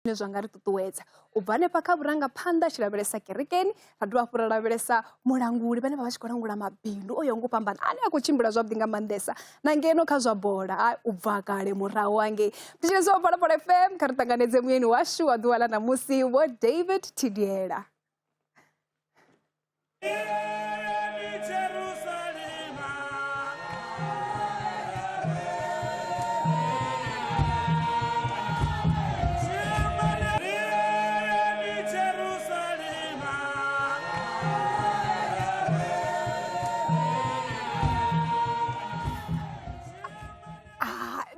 Zwine zwa nga ri ṱuṱuwedza u bva hanefha kha vhurangaphanḓa tshi lavhelesa kerekeni, ra dovha hafhu ra lavhelesa mulanguli vhane vha vha tshi khou langula mabindu o yaho nga u fhambana ane a khou tshimbila zwavhuḓi nga maanḓesa na ngeno kha zwa bola u bva kale murahu hangei. Thetshelesa wa Phalaphala FM, kha ri ṱanganedze muyeni washu wa ḓuvha ḽa ṋamusi Vho David Thidiela.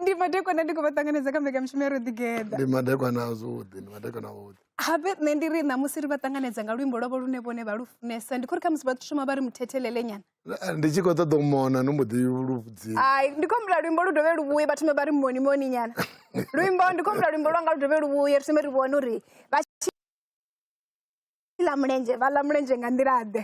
Ndi madekwana ndi khou vha ṱanganedza kha mbekanyamushumo ya Ro Ḓigeḓa. Ndi madekwana avhuḓi, ndi madekwana avhuḓi. Habe nṋe ndi ri ṋamusi ri vha ṱanganedza nga luimbo lwavho lune vhone vha lu funesa. Ndi khou ri khamusi vha thoma vha ri muthethelele nyana. Ndi tshi khou ṱoḓa u mona no mbo ḓi lu vhudzisa. Ai, ndi khou humbula luimbo lu dovhe lu vhuye vha thome vha ri moni moni nyana. Luimbo ndi khou humbula luimbo lwanga lu dovhe lu vhuye ri thome ri vhone uri vha tshi ḽa mulenzhe vha ḽa mulenzhe nga nḓila ḓe.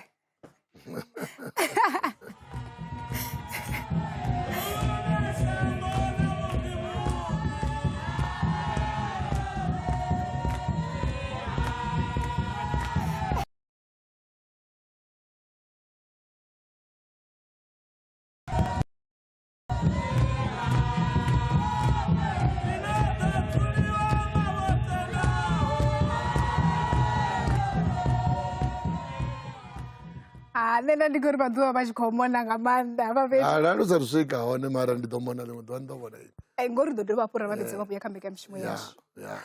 Ah, nṋe nda ndi khou ri vha ḓuvha vha tshi khou mona nga maanḓa hafha fhethu. Arali u sa thu swika hone mara ndi ḓo mona ḽiṅwe ḓuvha ndi ḓo vhona ini. Ngori ri ḓo dovha hafhu ra vha vhidza vha vhuya kha mbekanyamushumo yashu. Ya.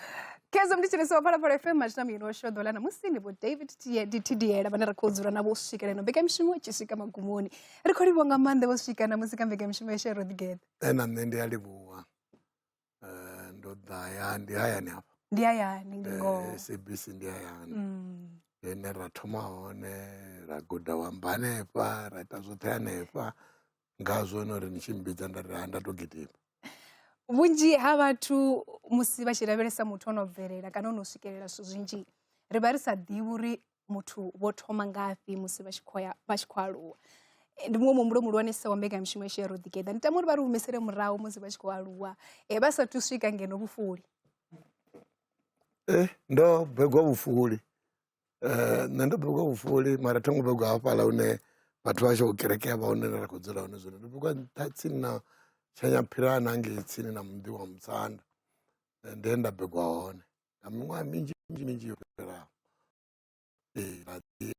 Kezo ndi tshilisi wa Phalaphala FM mathina muyeni washu wa ḓuvha ḽa ṋamusi ndi Vho David Thidiela vhane ra khou dzula navho u swikela ino mbekanyamushumo i tshi swika magumoni. Ri khou livhuwa nga maanḓa vho swika ṋamusi kha mbekanyamushumo yashu ya Ro Ḓigeḓa. Na nṋe ndi a livhuwa. Ndo ḓa hayani, ndi hayani hafha. Ndi hayani, ndi ngoho. SABC ndi hayani. Ndi hune ra thoma hone, ra guda u amba hanefha, ra ita zwoṱhe hanefha. Ngazwo no uri ni tshi mmbidza nda ri ha nda to gidima. Vhunzhi ha vhathu musi vha tshi lavhelesa muthu ono bvelela kana ono swikelela zwithu zwinzhi ri vha ri sa ḓivhi uri muthu vho thoma ngafhi musi vha tshi khou ya vha tshi khou aluwa. Ndi muṅwe muhumbulo muhulwanesa wa mbekanyamushumo yashu ya Ro Ḓigeḓa. Ndi tama uri vha ri humisele murahu musi vha tshi khou aluwa vha sathu swika ngeno vhufuli. Ndo begwa vhufuli. Nṋe ndo begwa vhufuli mara tho ngo begwa hafhaḽa hune vhathu vha tshi kereke ya vha hone ra khou dzula hone zwino. Ndo begwa nṱha tsini na Tshanyaphilana hangei tsini na muḓi wa Musanda, ndi he nda begwa hone nga miṅwaha minzhi minzhi minzhi yo fhiraho. Ee nda ḓi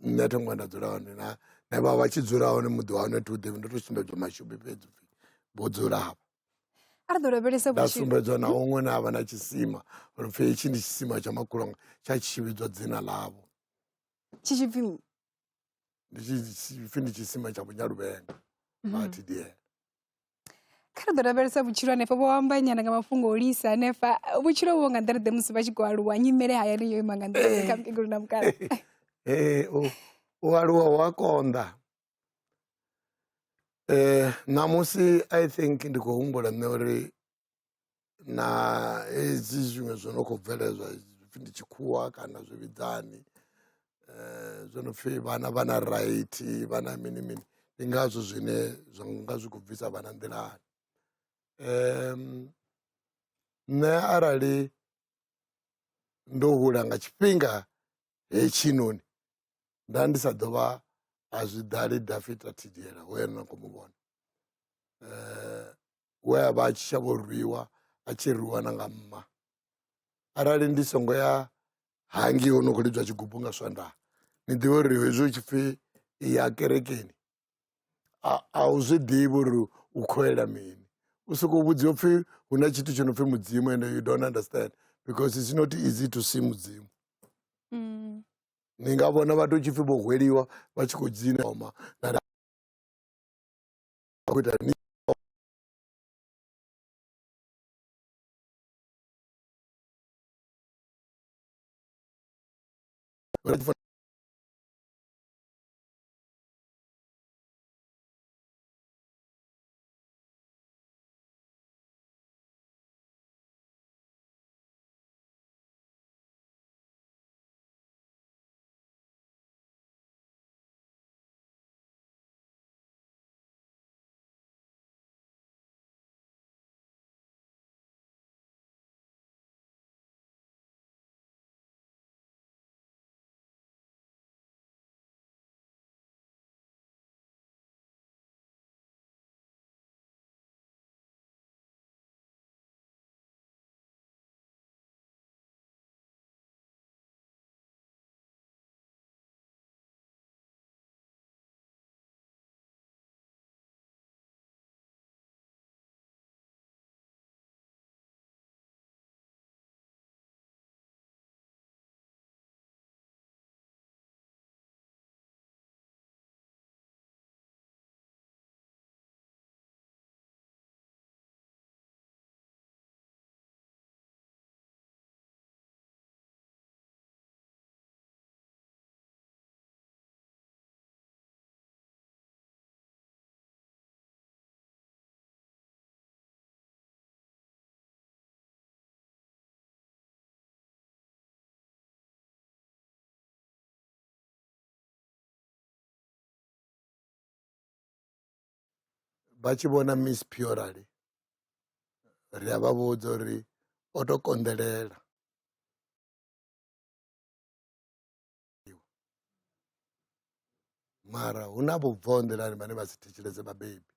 Nṋe a tho ngo nda dzula hone na na vha vha tshi dzula hone muḓi wa hone thi u ḓivhi ndo to sumbedzwa mashubi fhedzi upfhi vho dzula hafha. A ri ḓo lavhelesa Nda sumbedzwa na huṅwe na havha na tshisima uri pfhi hetshi ndi tshisima tsha makhulu wanga tsha tshi vhidzwa dzina ḽavho. Tshi tshi pfhi Ndi tshi pfhi ndi tshisima tsha Vhunyaluvhenga vha TDL. Kha ri ḓo lavhelesa vhutshilo hanefha vho amba nyana nga mafhungo o lisa hanefha vhutshilo vho nga nḓila ḓe musi vha tshi khou aluwa nyimele hayani yo ima nga nḓila ḓe kha mukegulu na mukala. Ee, u aluwa hu a konḓa. Ṋamusi I think ndi khou humbula nṋe uri na hezwi zwiṅwe zwo no khou bveledzwa pfhi ndi tshikhuwa kana zwi vhidzani zwo no pfhi vhana vha na right vha na mini mini ndi ngazwo zwine zwa nga zwi khou bvisa vhana nḓilani. Nṋe arali ndo hula nga tshifhinga hetshinoni nda ndi sa ḓo vha a zwi ḓali Dafita Thidiela we na khou mu vhona we a vha a tshi shavha u rwiwa a tshi rwiwa na nga mma arali ndi songo ya hangei ho no khou lidzwa tshigubu nga Swondaha ni ḓivhe uri hezwi hu tshi pfhi ya kerekeni a u zwi ḓivhi uri u khou yela mini u sokou vhudziwa pfhi hu na tshithu tsho no pfhi mudzimu and you don't understand because it's not easy to see mudzimu. Ni nga vhona vhathu tshi pfhi vho hweliwa vha tshi khou dzina na khou ita ni Vha tshi vhona Miss Purali ri a vha vhudza uri o to konḓelela. Mara hu na vho bvaho nḓilani vhane vha si thetshelese vhabebi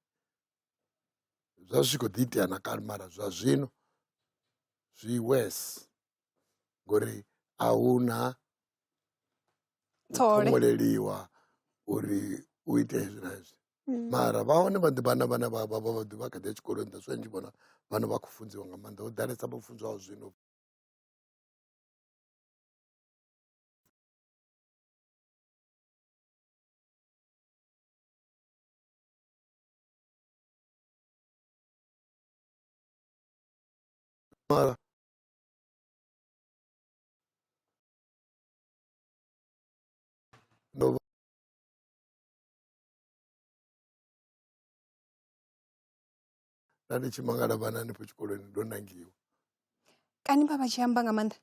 zwa zwi tshi khou ḓi itea na kale mara zwa zwino zwi worse ngori a hu na u phongoleliwa uri u ite hezwi na hezwi. Mara vha hone vha ḓi vhana vhane vha vha vha vha kha ḓi ya tshikoloni that's why ni tshi vhona vhana vha khou funziwa nga maanḓa ho ḓalesa vho funziwaho zwino. Mara ndo nda ndi tshi mangala vhana hanefho tshikoloni ndo nangiwa. Kani vha vha tshi amba nga maanḓa?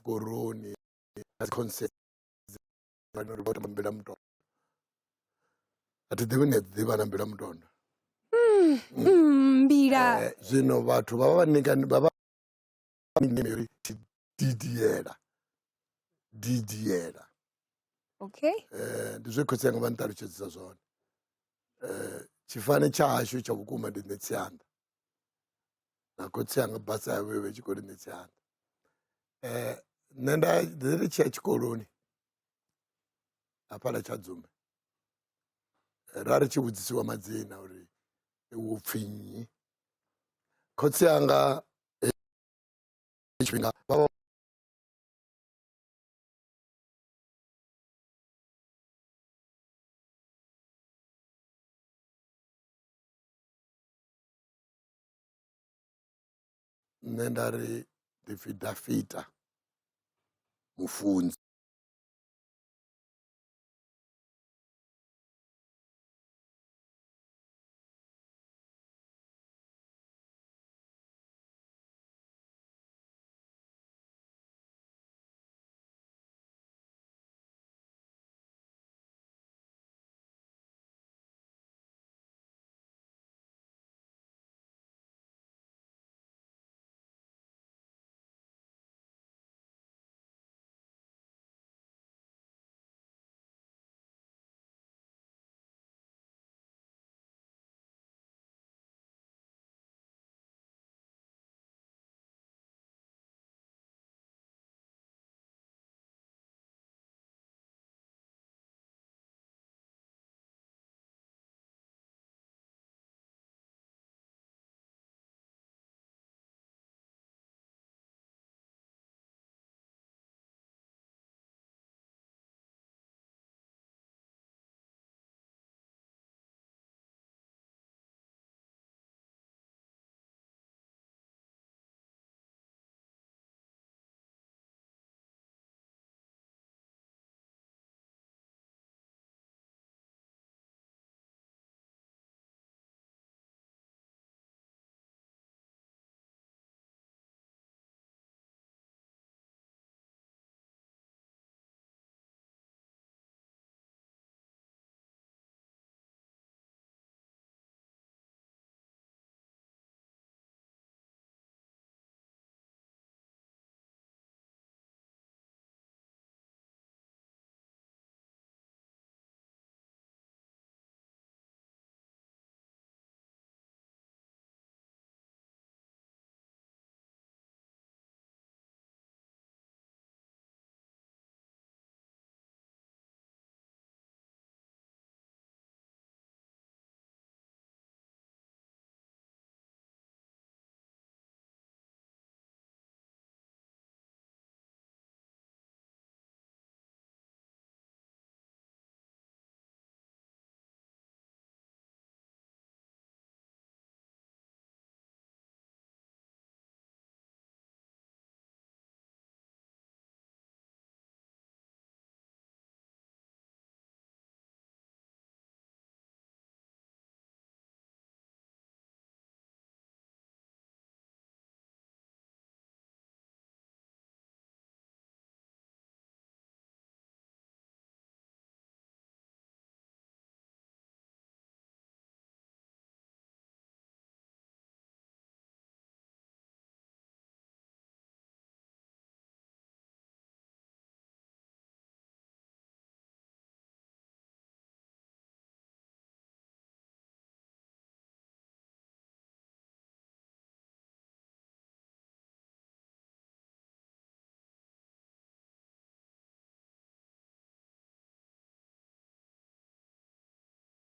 Goroni concert mbila mutondo a thi ḓivhi ni a ḓivha na mbila mutondo mbila zwino vhathu vha vha nika vha vha uri didiela didiela. Okay. Ndi zwe khotsi anga vha nṱalutshedzisa zwone. Tshifani tsha hashu tsha vhukuma ndi Ṋetsianda na khotsi anga basa yavho yo vha i tshi khou ri Ṋetsianda. Nṋe nda ri tshi ya tshikoloni hafhaḽa Tshiadzumbe ra ri tshi vhudzisiwa madzina uri wo pfhi nnyi, khotsi anga tshifhinga vha vha nṋe nda ri ndi pfhi Dafita Mufunzi.